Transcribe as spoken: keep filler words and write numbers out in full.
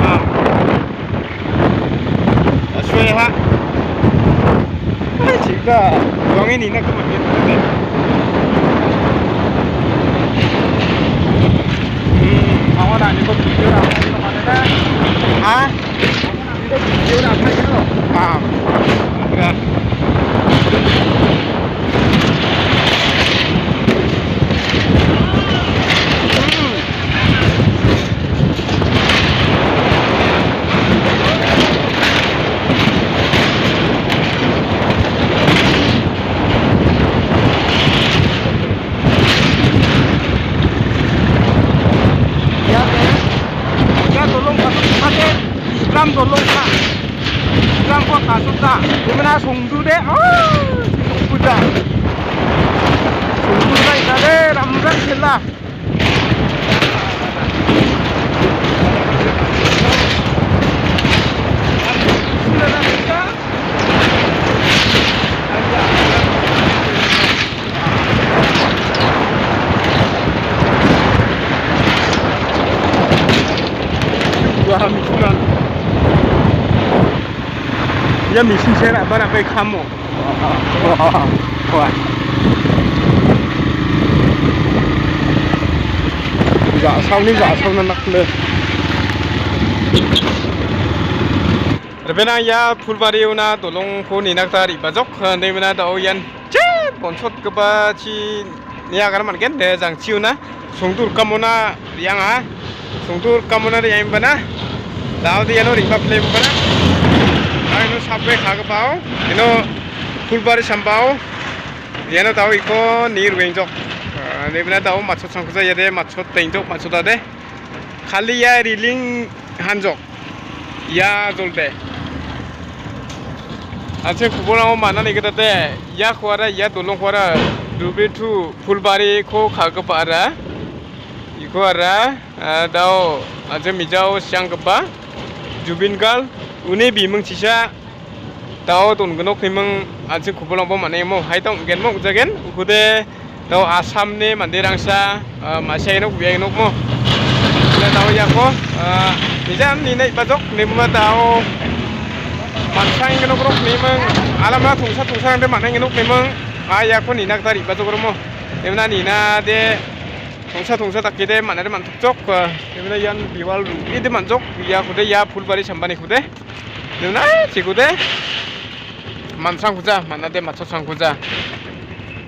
Ah. Asue ha. Ai, cik da. Uangin ina ke makin. Hmm, mau nanya kok video apa itu mana dah? Ah? Ah, udah. Ia dolong satu tadi, Ikram dolong ka. Ikram kok kasut ta. Di mana sungdu de? Oh, sungdu da. Sungdu da ina de, ramran sila. Wah, misinan. Ia misin saya nak barang kai kamu. Wah. Ja·saoni ja·saona nakle. Rebena ia Phulbariona dolongko nina gita re·bajok, inde mena da·o ian je bonsotgipa chi niagana man·gen, de jangchiona songdurkamona re·anga, songdurkamona re·angibana, da·ode iano re·bapilebana, aro ino sape kagipao, ino Phulbari sambao, iano da·o iko ni ruengjok, ah, nebena da·o matchot sangkuja iade, matchot tengjok, matchotade. Kalia Riling Hanjok. Ia jolde. An·ching kuburango man·ani gita de. Ia kuara, ia dolong kuara. Dubitu Pulbariko ka·gipa ara. Iko ara, ah, dao, an·ching mijao sianggipa. Jubin Garg, uni biming chisa. Dao dongnok niming an·ching kuburango man·enmo. Hai dao ong·genmo ong·jagen. Ukude dao Assamni manderangsa, ah, ma·sia ianok, uia ianokmo. Dao iako, ah, nijan nina ibajok, nimuba dao. Mansang ianokrok niming, alama tongsa tongsarangde man·engenok niming. Ah, iako nina gita ribajokromo. Emna nina de tongsa tongsa dakede man·ade man·tokjok, ah, emna ian biwal ro·ede man·jok. Iakode ia Pulbari sambanikude. Emna chikude. Mansangkuja, man·ade matchotsangkuja.